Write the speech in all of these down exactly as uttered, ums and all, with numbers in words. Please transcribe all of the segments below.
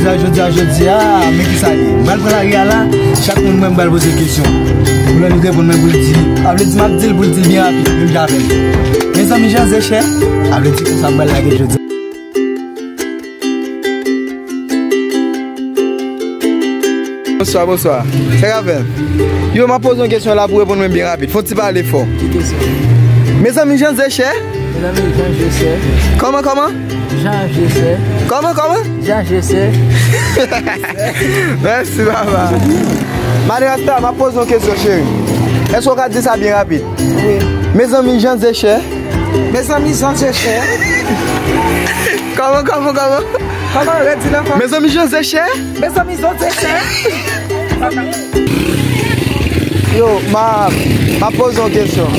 Jodi a, jodi a, men ki sa li ye. M pral pran lari a la, chak moun mwen m pral poze kesyon. Pou lè li reponn mwen pou l di, a vle di m ap di l pou l di l byen rapid, menm jan avè m. Mezanmi, jan ze chè, a vle di konsa m pral lage l jodi a. Bonswa, bonswa. Sa k ap fèt? Yo, m ap poze yon kesyon la pou reponn mwen byen rapid. Fò w ti pale fò. Ki kesyon? Mezanmi, jan ze chè? Mezanmi, jan ze chè? Kòman, kòman? Jan ze chè? Kòman, kòman? Jan ze chè? Mèsi, papa. Madrasta, m ap poze yon kesyon, cheri. Èske w ka di sa byen rapid? Wi. Mezanmi, jan ze chè? Mezanmi, jan ze chè? Kòman, kòman, kòman? Kòman, redi l ankò? Mezanmi, jan ze chè? Mezanmi, jan ze chè? Yo, m a, m ap poze yon kesyon.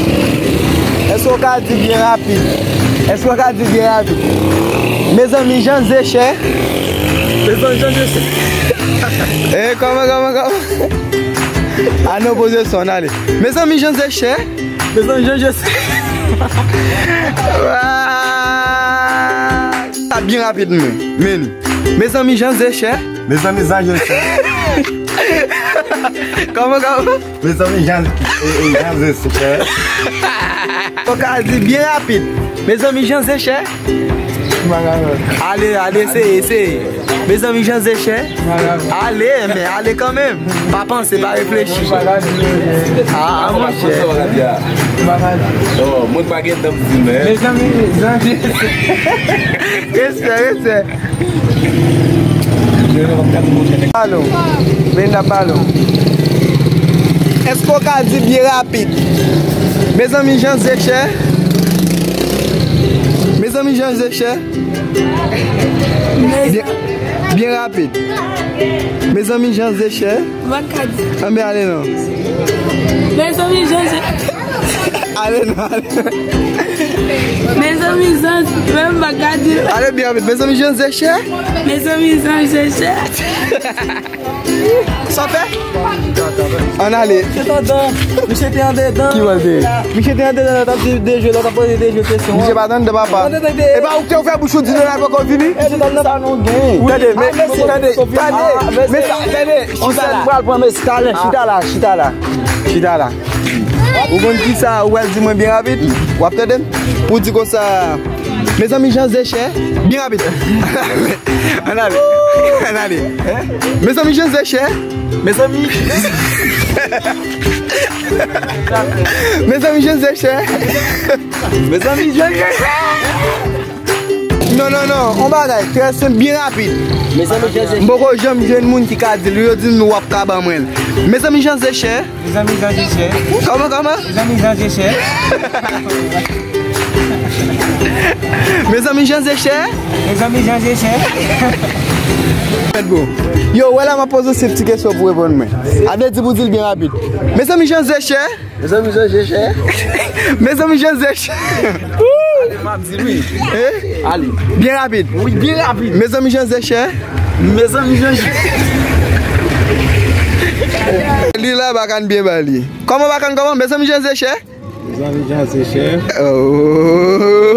Èske w ka di byen rapid? Èske w ka di byen rapid? Mezanmi, jan ze chè? Mezanmi, jan ze chè? Eh, kòman, kòman, kòman? Ann poze son, ale. Mezanmi, jan ze chè? Mezanmi, jan ze chè? Ah! Sa byen rapid, men. Men. Mezanmi, jan ze chè? Mezanmi, jan ze chè? Kòman, kòman? Mezanmi, jan, e, e, jan ze chè? Ou ka di byen rapid. Mezanmi, jan ze chè? Ale, ale, eseye, eseye. Mezanmi, jan ze chè? Ale, men ale kanmenm. Pa panse, pa reflechi. Ah, monchè. Oh, mwen pa gen tan pou di l, men. Mezanmi, jan ze chè? Respè, respè. Alo, Brenda, pale. Èske w ka di byen rapid? Mezanmi, jan ze chè? Mezanmi, jan ze chè? Byen, byen rapid. Mezanmi, jan ze chè? Mwen ka di. Anben, ale non. Mezanmi, jan ze chè? Ale non, ale. Mezanmi, jan, mwen m pa ka di. Ale byen rapid. Mezanmi, jan ze chè? Mezanmi, jan ze chè? Sa w fè? Ann ale. Se tandan. Misye te andedan. Ki wè l te ye? Misye te andedan, lè w t ap di de jwe, lè w t ap poze de jwe kesyon. Misye pa t anndan, papa. Andedan de. E pa ou ki te fè bouch ou di Donald poko vini? E, se tandan sa nou gen. Tande, men, tande, tande, men sa, tande. Chita la. Pral pran, men chita la, chita la, chita la. Chita la. Ou konn ki sa ou pral di mwen byen rapid? W ap tande m? Pou di konsa, mezanmi, jan ze chè? Byen rapid. Ann ale. Ann ale. Mezanmi, jan ze chè? Mezanmi. Mezanmi, jan ze chè? Mezanmi, jan ze chè? Non, non, non. On bagay trè senp, byen rapid. Mezanmi, jan ze chè? M poko janm jwenn moun ki ka di l. Yo di m w ap ka ban mwen l. Mezanmi, jan ze chè? Mezanmi, jan ze chè? Kòman, kòman? Mezanmi, jan ze chè? Mezanmi, jan ze chè? Mezanmi, jan ze chè? Mèt bon. Yo, wè la, m ap poze w senp ti kesyon pou w reponn mwen. A vle di pou w di l byen rapid. Mezanmi, jan ze chè? Mezanmi, jan ze chè? Mezanmi, jan ze chè? Ale, m ap di l, wi. Eh? Ale. Byen rapid. Wi, byen rapid. Mezanmi, jan ze chè? Mezanmi, jan ze chè? Li la, Bakan byen ba li. Kòman, Bakan, kòman? Mezanmi, jan ze chè? Mezanmi, jan ze chè? Oh.